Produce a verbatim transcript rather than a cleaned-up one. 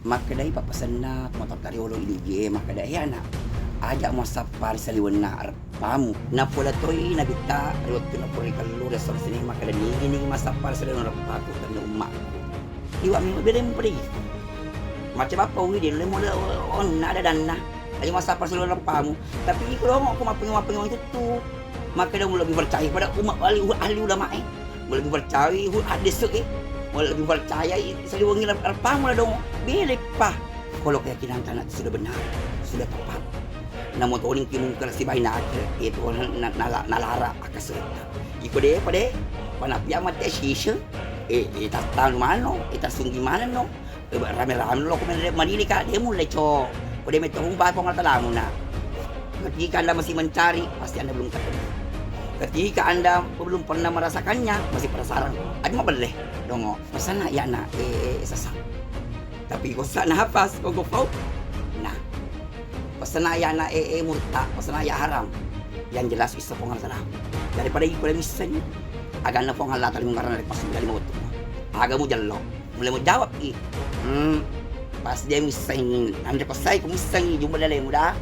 Makkedai pappasenna tomatoatta riolo idi'e, makkeda, "Eh, ana', aja' muassappa ri saliwenna areppamu." Napola toi Nabitta ri wettunna pura rikellu ri esso ri senna, makkeda, "Nigi-nigi massappa ri saliwenna areppaku, tennia ummakku." Iwa' memang beda mupedai. Macca bappa wi, de' nulle mulle onna ada danna. Aja' massappa ri saliwenna areppamu. Tapi iko dongo' ko mappengeng-mappengeng itu tu. Makkeda mu lebbi percaya pada umma-, ahli, ahli ulamae. Mu lebbi percayai hu-, haddese'e. Mu lebbi percayai saliwengngi rep-, reppamu la dongo'. Beleppa. Kalau keyakinanta na sudah benar, sudah tepat. Namo toning ki mungkar sibawa nakir, itu na-, na-, nala-, nalara akkaseretta. Iko de' pade, panapia mate sise, eh, eh, tattanu mano, eh, tasunggi manenno. Eh, rame-rame lo ko menre-, madili ka, de' mulle, Cok. Ko de' metto umpa Puang Allah Taala muna. Ketika Anda masih mencari, pasti Anda belum ketemu. Ketika Anda belum pernah merasakannya, masih penasaran. Aja' mabelle, dongo'. Pesanna ya' na, eh, eh, sesa. Tapi ko sa nafas, ko go pau. Nah. Pesanna ya' na, eh, eh, murta, pesanna ya' haram. Yang jelas issa Puang Allah Taala. Daripada iko missengi aganna Puang Allah Taala, mungkarana ri passu dari mawettu. Aga mujello. Mulai mujawab i. Hmm, pas de' missengi, anre pasai ko missengi jumpa lalemu da.